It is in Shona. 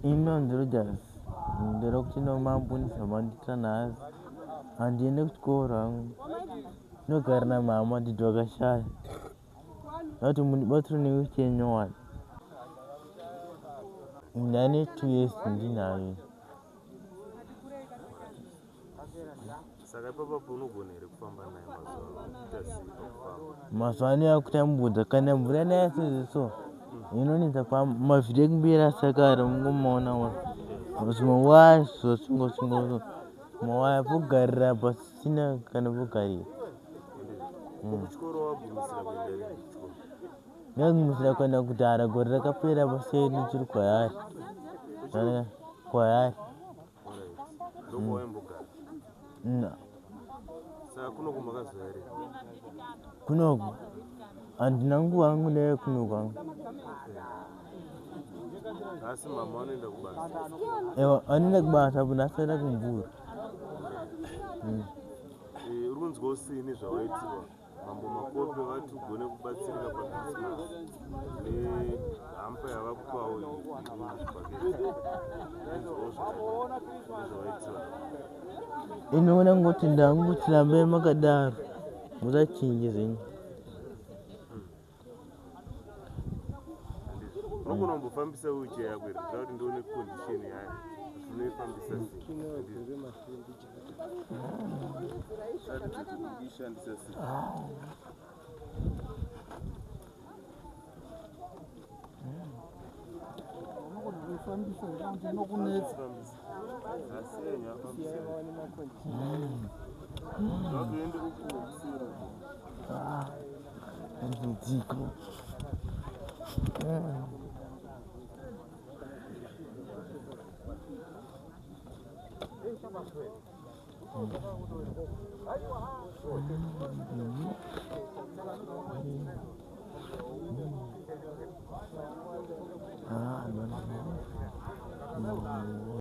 Inonzi Rogers, ndinoda kuti mambo nezvamandiitira nhasi. Handiende kuchikoro hangu, ndinogara namama dhidhi vakashaya. Ndati mundibatsire newheelchair nyowani. Ndane 2 years ndinayo. Saka ipapapo unogona here kufamba naye mazuva ano? Kuita sei pakufamba? Mazuva ano yakutambudza kana mvura yanaya sezvo inonetsa kufamba. Mavhiri ekumberi asakara mungomaona ona. Zvimawaya zvosungwa sungwa mawaya pogarira pasina kana pogarira. Ko kuchikoro wagumisira kuenda rini kuchikoro? Ndagumisira kuenda kudhara gore rakapera paseri ndichiri kwaHarare. KwaHarare. Alright. Ndokwawaimbogara. Saka kunoku makazouya rini? Kunoku handina nguva yangu ndaive kunoku hangu. Asi mama vanoenda kubasa. Ewa vanoenda kubasa apo nhasi vaenda kumvura. Eh, uri kunzwa usini zvawaitirwa mambo Makope vati ugone kubatsirika paChristmas nehampa yavakupawo iyi iri zvawaitirwa. Inoona ngoti ndangu tirambe makadaro musachinje zvenyu. Unogona kumbofambisa wheelchair yako here kuitira kuti ndione condition yayo kuti unoifambisa sei. Ratidze kuti uri kuishandisa sei. Unogona kuifambisa here kuti inokunetsa? Fambisa. Asi yenyu afambisa. Zvakuende uku kuseri uku. Dambudziko. Ah, no, no, no.